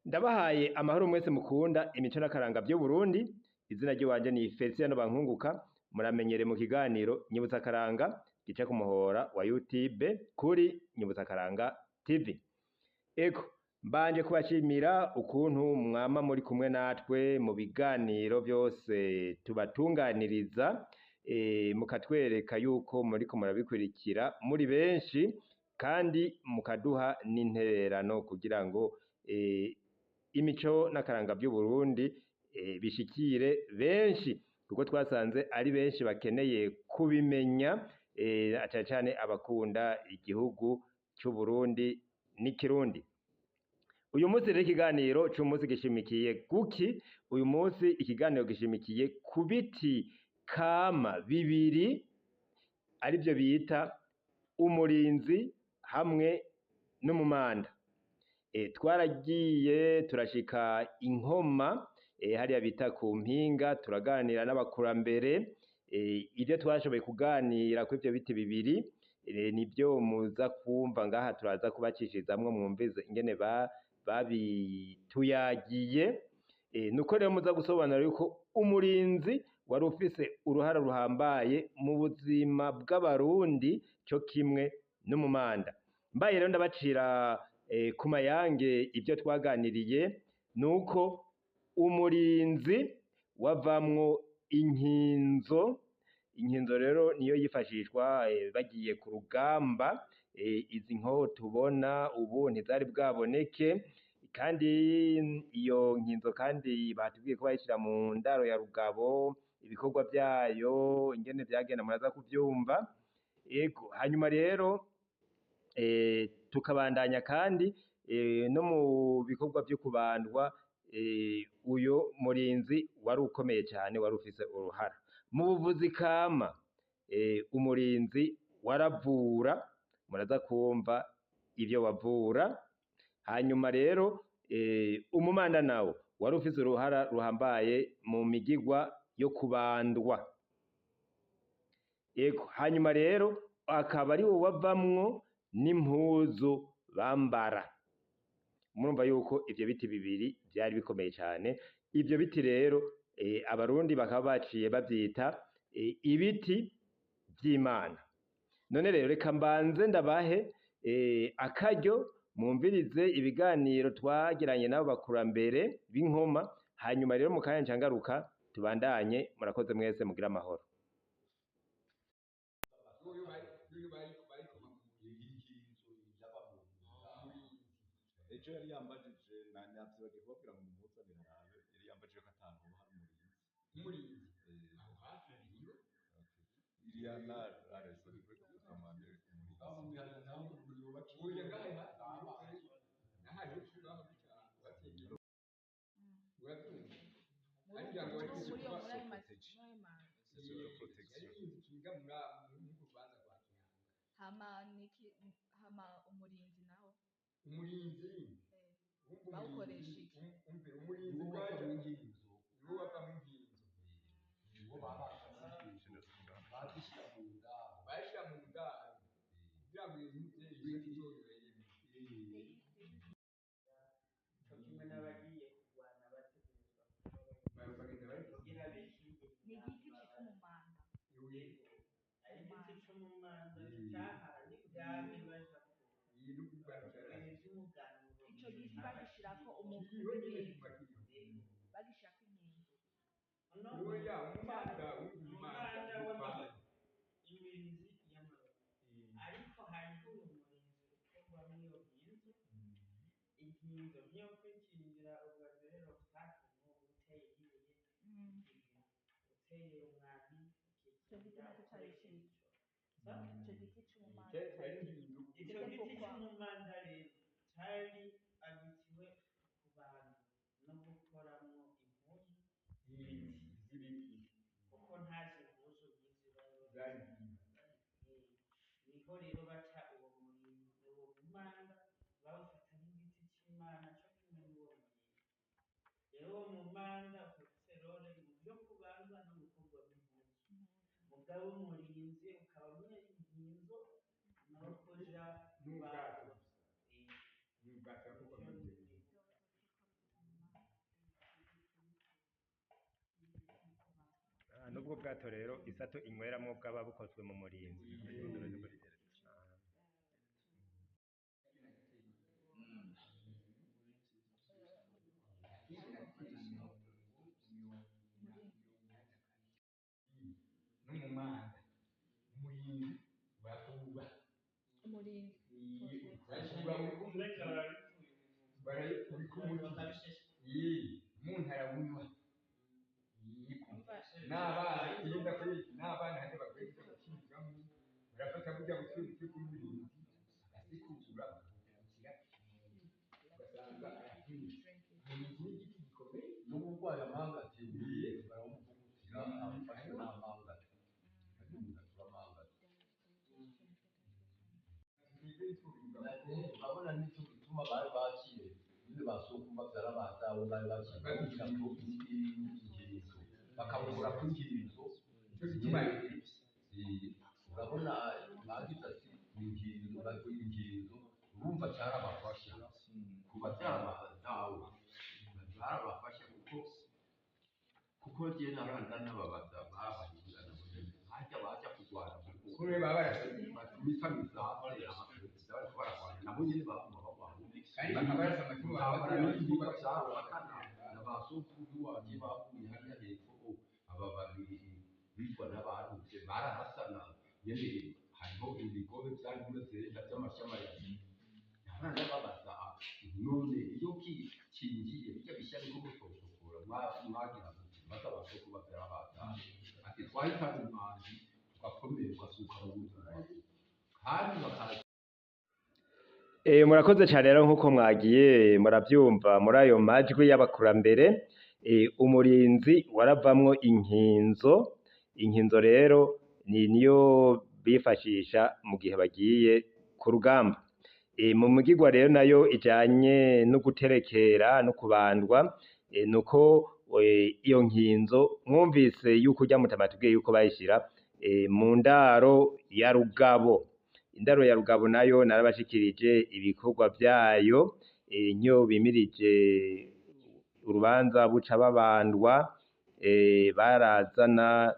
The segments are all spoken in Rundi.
Ndabahaye amahoro mwese mukunda imico n'akaranga vy'Uburundi. Izina ry'iwanje ni Feliciano Bankunguka, muramenyere mu kiganiro Nyibutsa Akaranga gica ku muhora wa YouTube kuri Nyibutsa Akaranga TV. Ego, mbanje kubashimira ukuntu mwama muri kumwe natwe mu biganiro vyose tubatunganiriza, mukatwereka yuko muriko murabikurikira muri benshi kandi mukaduha n'intererano kugira ngo imico n'akaranga vy'Uburundi bishikire benshi, kuko twasanze ari benshi bakeneye kubimenya, cane cane abakunda igihugu c'Uburundi n'ikirundi. Uyu munsi rero ikiganiro c'umunsi gishimikiye kuki? Uyu munsi ikiganiro gishimikiye ku biti kama bibiri, arivyo bita umurinzi hamwe n'umumanda. Twaragiye turashika inkoma, hariya bita ku mpinga, turaganira n'abakurambere. Ivyo twashoboye kuganira kuri ivyo biti bibiri nivyo muza kumva ngaha, turaza kubacishirizamwo mwumvize ingene babituyagiye. Nuko rero muza gusobanura yuko umurinzi wari ufise uruhara ruhambaye mu buzima bw'Abarundi co kimwe n'umumanda. Mbaye rero ndabacira ku mayange ivyo twaganiriye, nuko umurinzi wavamwo inkinzo. Inkinzo rero niyo yifashishwa bagiye ku rugamba. Izi nkoho tubona ubu ntizari bwaboneke, kandi iyo nkinzo kandi batubwiye ko bayishira mu ndaro ya rugabo, ibikorwa vyayo ingene vyagenda muraza kuvyumva. Ego, hanyuma rero tukabandanya kandi no mu bikorwa vyo kubandwa, uyo murinzi wari ukomeye cyane, wari ufise uruhara mu buvuzi kama. Umurinzi waravura, muraza kumva ivyo wavura. Hanyuma rero umumanda nawo wari ufise uruhara ruhambaye mu migigwa yo kubandwa. Ego, hanyuma rero akaba ari wo wavamwo n'impuzu bambara. Murumva yuko ivyo biti bibiri vyari bikomeye cyane. Ivyo biti rero Abarundi bakaba baciye bavyita ibiti vy'Imana. None rero reka mbanze ndabahe akaryo mwumvirize ibiganiro twagiranye n'abo bakurambere b'inkoma, hanyuma rero mu kanya ncangaruka tubandanye. Murakoze mwese, mugira amahoro. Ejo yari yambajije navyibagiye kubabwira ngo mumuzanire arabe, yari yambajije ko atanu hoba hari umurinzi. Umurinzi aho hafi hariyo. Iriya la raison de commander umurinzi. Oya, ngahe hafi nahari ngaho bategeye, urabyumva, ariko ngo muri iyo kuba muri ayo protection. muri ayo C'est de protection. Yari inzu ikinga muri rubanza rwa Gihanga. Hama niki, hama umurinzi nawo? Umurinzi wumva Bawukoresha umurinzi iki? Umvira, umurinzi Niwo waje wavamwo inkinzo. Niwo wavamwo inkinzo. Niwo babakamo inkinzo, bazishyira mu ndaro. Bayishyira mu ndaro kugira ngo ibintu bizoberemo. Co kimwe n'abagiye kurwana bategerezwa Bagenda bari kugira bikingire. Ni igiti citwa umumanda? Iwe. Ari igiti c'umumanda cahara n'ibwami baja Iyi ni ukugaragara. vy'umuganuro. Ico giti bagishirako Kiriho nyine inkinzo. kiguma kiriho. Bagishirako inkinzo. Oya, umumanda wumva umumanda umumanda w'amababi, imirinzi y'amababi, ariko hariho umurinzi ukorwamwo iyo nkinzo. Inkinzo niyo kwikingira ubwa mbere l'obstacle, nk'ubu uteye nk'ibuye ukikingira, uteye umwambi Ico giti ukikingira naco cari ukoresheje ciza. ico. Sa? Ico giti c'umumanda Cyari cari inkinzo. Ico C'était giti pourquoi? c'umumanda rero cari agitiwe ku bantu no gukoramwo impuzu Z'ibiti. kuko ntazi impuzu nk'izi bari Zari niho rero baca uwo murinzi, uwo mumanda bawufata nk'igiti c'Imana co kimwe n'uwo murinzi. Rero uwo mumanda ukaba role mu vyo kubandwa no gukorwamwo impuzu, mugabo umurinzi ukaba inkinzo no kuja N'ubwato. kubandwa. N'ubwato kuko muri. Nubwo bwato rero isato inyweramwo bwaba bukozwe mu murinzi. N'umumanda, umurinzi barakuba. Umurinzi. Barayikubika umuti. Umuntu arawunywa. N'abana iyo ndakwereka n'abana hajya bakwiye kuja gukiniramo, barafata burya butwe butwe bw'umurinzi bagasekura bakabushyira, ugasanga arahiye. Umurinzi ni igiti gikomeye. N'uburwayi amangati barawumuvugutira afashe n'amangati, umuntu atura amangati. Urabona nicyo gituma bari baciye nyine ba sokuru bavyara ba dawe bari baciye bagira ngo inginzo bakabukora ku nginzo. Nicyo gituma. Urabona bagize ati inginzo baguha inginzo, urumva cyarabafasha kuba byarabadawe, barabafasha kuko jye naranda n'ababaza babahinga nabo nyene hajya baja kurwana. Kuri baba barasabye. Batumika misase abaperezida bariko bararwana nabo nyene baguma barwana. Kandi bakabarasa amacumu. Intambara bakabatera. n'igihugu cyarabakana na ba sokuru wanje bavuye hariya hepfo, aba babiri bitwa n'abaruvye bararasana nyene, hariho ibigobe vyari bimeze nka vy'amashamayasi. Nahora ndababaza, none iyo kinjiye bijya bishya niko gutosokora mwagira muti maze abasokuru bavyara batanu ati twahitana umwambi tugakomera ugasuka mu buzima kandi bakaza. Murakoze cyane rero nk'uko mwagiye murabyumva muri ayo majwi y'abakurambere, umurinzi waravamwo inkinzo. Inkinzo rero ni niyo bifashisha mu gihe bagiye ku rugamba. Mu migigwa rero nayo ijanye no guterekera no kubandwa, nuko iyo nkinzo mwumvise yuko urya mutama atubwiye yuko bayishira mu ndaro ya Rugabo. Indaro ya Rugabo nayo narabashikirije ibikorwa vyayo, nk'iyo bimirije urubanza buca babandwa, barazana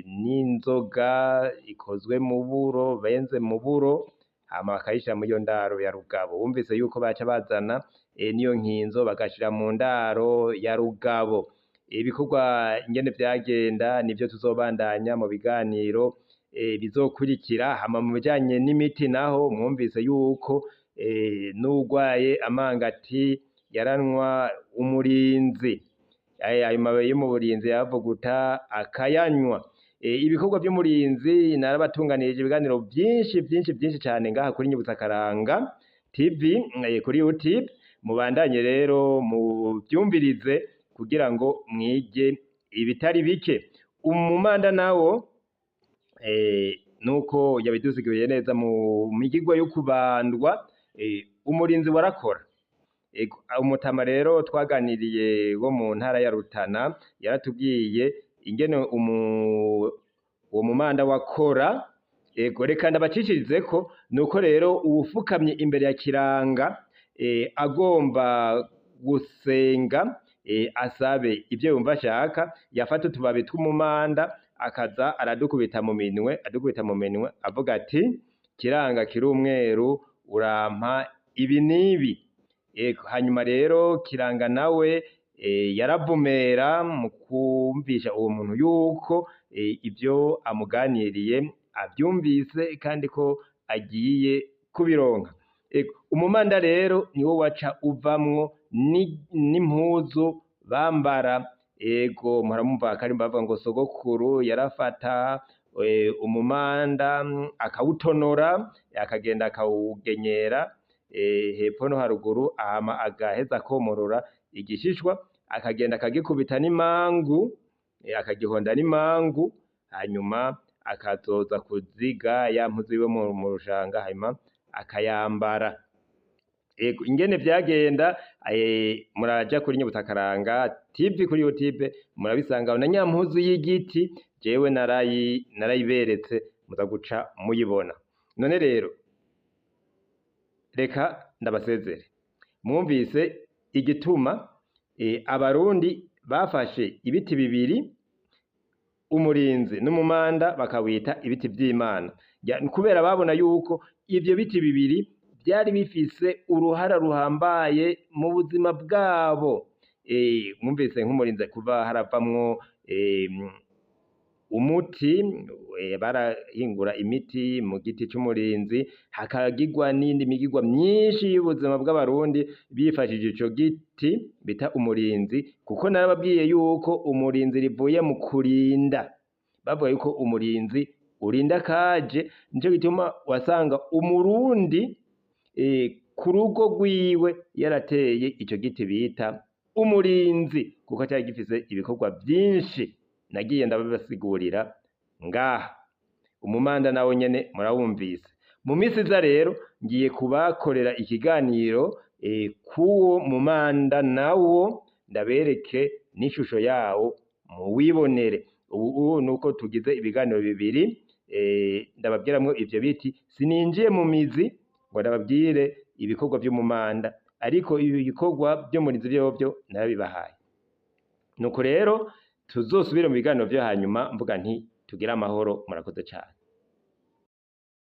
n'inzoga ikozwe mu buro benze mu buro, hama bakayishira muri iyo ndaro ya Rugabo. Wumvise yuko baca bazana n'iyo nkinzo bagashira mu ndaro ya Rugabo. Ibikorwa ingene vyagenda nivyo tuzobandanya mu biganiro bizokurikira. Hama mu bijanye n'imiti naho mwumvise yuko n'uwurwaye amangati yaranwa umurinzi. Ayo mababi y'umurinzi yayavuguta akayanywa. Ibikorwa vy'umurinzi narabatunganirije ibiganiro vyinshi vyinshi vyinshi cane ngaha kuri Nyibutsakaranga TV, kuri YouTube, mubandanye rero muvyumvirize kugira ngo mwige ibitari bike. Umumanda nawo nuko yabidusiguriye neza mu migigwa yo kubandwa, umurinzi warakora. Ego, umutama rero twaganiriye wo mu ntara ya Rutana yaratubwiye ingene uwo mumanda wakora. Ego, reka ndabacishirizeko. Nuko rero uwufukamye imbere ya Kiranga agomba gusenga, asabe ivyo yumva ashaka, yafata utubabi tw'umumanda akaza aradukubita mu minwe, adukubita mu minwe avuga ati: "Kiranga kiri umweru, urampa ibi n'ibi." Ego, hanyuma rero Kiranga nawe yaravumera mu kumvisha uwo muntu yuko ivyo amuganiriye avyumvise kandi ko agiye kubironka. Ego, umumanda rero niwo waca uvamwo n'impuzu bambara. Ego, muramumva akarimbo bavuga ngo sogokuru yarafata umumanda akawutonora, akagenda akawugenyera hepfo no haruguru, hama agaheza akomorora igishishwa, akagenda akagikubita n'imangu, akagihonda n'imangu, hanyuma akazoza kuziga ya mpuzu yiwe mu rushanga, hanyuma akayambara. Ego, ingene vyagenda muraja kuri Nyibutsakaranga TV kuri YouTube murabisanga na nya mpuzu y'igiti jewe narayiberetse, muza guca muyibona. None rero reka ndabasezere. Mwumvise igituma abarundi bafashe ibiti bibiri. Umurinzi n'umumanda bakawita ibiti vy'Imana. Kubera babona yuko ivyo biti bibiri vyari bifise uruhara ruhambaye mu buzima bwabo. Mwumvise nk'umurinzi kuva haravamwo umuti, barahingura imiti mu giti c'umurinzi, hakagirwa n'iyindi migirwa myinshi y'ubuzima bw'abarundi bifashishije ico giti bita umurinzi, kuko narababwiye yuko umurinzi rivuye mu kurinda. Bavuga yuko umurinzi urinda kaje, nico gituma wasanga umurundi ku rugo rwiwe yarateye ico giti bita umurinzi, kuko cari gifise ibikorwa vyinshi nagiye ndabibasigurira ngaha. Umumanda nawo nyene murawumvise. Mu misi iza rero ngiye kubakorera ikiganiro k'uwo mumanda nawo, ndabereke n'ishusho yawo muwibonere. Ubu nuko tugize ibiganiro bibiri, ndababwiramwo ivyo biti, sininjiye mu mizi ngo ndababwire ibikorwa vy'umumanda, ariko ibi bikorwa vy'umurinzi vyovyo narabibahaye. Nuko rero tuzosubire mu biganiro vyo hanyuma, mvuga nti tugire amahoro, murakoze cane.